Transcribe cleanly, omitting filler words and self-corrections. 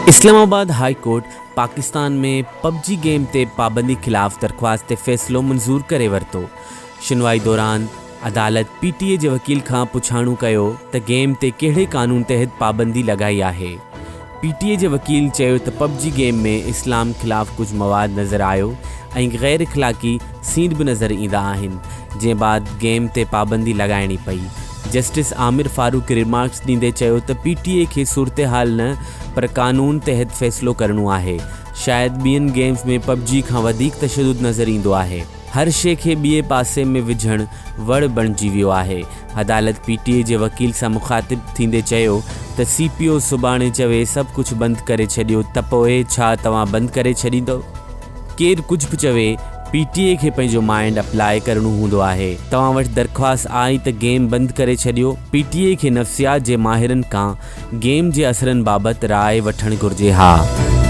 Islamabad high court Pakistan ۾ PUBG game تي پابندي خلاف درخواست تي فيصلو منظور ڪري ورتو. شنوائي دوران عدالت پي ٽي اي جي وڪيل کان پڇاڻو ڪيو ته گيم تي ڪهڙي قانون تحت پابندي لڳائي آهي. پي ٽي اي جي وڪيل چيو ته پب جي گيم ۾ اسلام خلاف ڪجهه مواد نظر آيو ۽ غير اخلاقي سين به نظر ايندا آهن جنهن بعد گيم تي پابندي لڳائڻي پئي. جسٽس عامر فاروق ريمارڪس ڏيندي چيو ته پي ٽي اي کي صورتحال نه پر قانون تحت فيصلو ڪرڻو آهي، شايد ٻين گيمز ۾ پب جي کان وڌيڪ تشدد نظر ايندو آهي. هر شيء کي ٻئي پاسي ۾ وجهڻ وڙ بڻجي ويو آهي. عدالت پي ٽي اي جي وڪيل سان مخاطب ٿيندي چيو ته سي پي او سڀاڻي چوي سڀ ڪجهه بند ڪري ڇڏيو ته پوء ڇا توهان بند ڪري ڇڏيندؤ؟ ڪير ڪجهه به چوي پي ٽي اي کي پنهنجو مائنڊ اپلاء ڪرڻو هوندو آهي. توهان وٽ درخواست آئي ته گيم بند ڪري ڇڏيو، پي ٽي اي کي نفسيات جي ماهرن کان گيم جي اثرن بابت راء وٺڻ گهرجي ها.